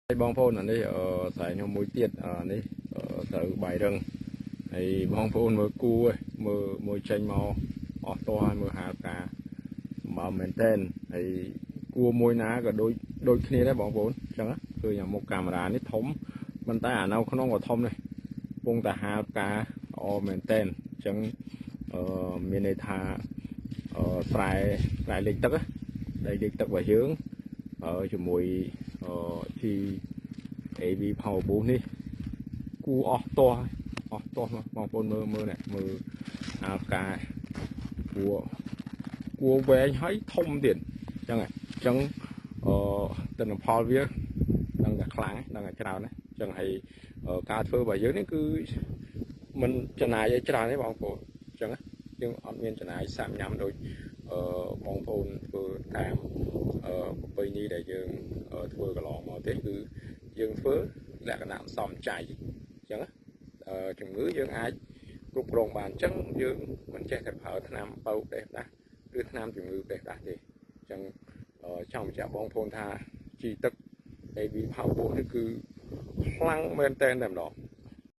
បងប្អូនអានេះស្រែខ្ញុំមួយទៀតនេះត្រូវបាយរឹងហើយបងប្អូនមើលគូមើលមើលចេញមកអស់តោះហើយមើលហាលផ្កាសម្បើមមែនតែនហើយគួមួយណាក៏ដូចដូចគ្នាដែរបងប្អូនអញ្ចឹងឃើញមុខកាមេរ៉ានេះធំប៉ុន្តែអានៅក្នុងក៏ធំដែរពងតែហាលផ្កាល្អមែនតែនអញ្ចឹងអឺមានន័យថាស្រែស្រែលិចទឹកដីលិចទឹករបស់យើងជាមួយជី AB Power Boost នេះគូអស់តោះអស់តោះបងប្អូនមើលមើលនេះមើលអាផ្កាគួគួវែងហើយធំទៀតអញ្ចឹងអញ្ចឹងអឺទិន្នផលវាដឹងតែខ្លាំងដឹងតែច្រើនណាអញ្ចឹងហើយការធ្វើរបស់យើងនេះគឺមិនចំណាយឲ្យច្រើនទេបងប្អូនអញ្ចឹងយើងអត់មានចំណាយសាំញ៉ាំដូចអឺបងប្អូនធ្វើតាមប្រពៃណីដែលយើងធ្វើកន្លងមកទេគឺយើងធ្វើលក្ខណៈសំចៃអញ្ចឹងជំងឺយើងអាចគ្រប់គ្រងបានអញ្ចឹងយើងមិនចេះតែប្រើថ្នាំបើកដេះដាស់ឬថ្នាំជំងឺដេះដាស់ទេអញ្ចឹងចង់បញ្ជាក់បងប្អូនថាជីទឹក AB Power នេះគឺខ្លាំងមែនតែនតែម្ដង។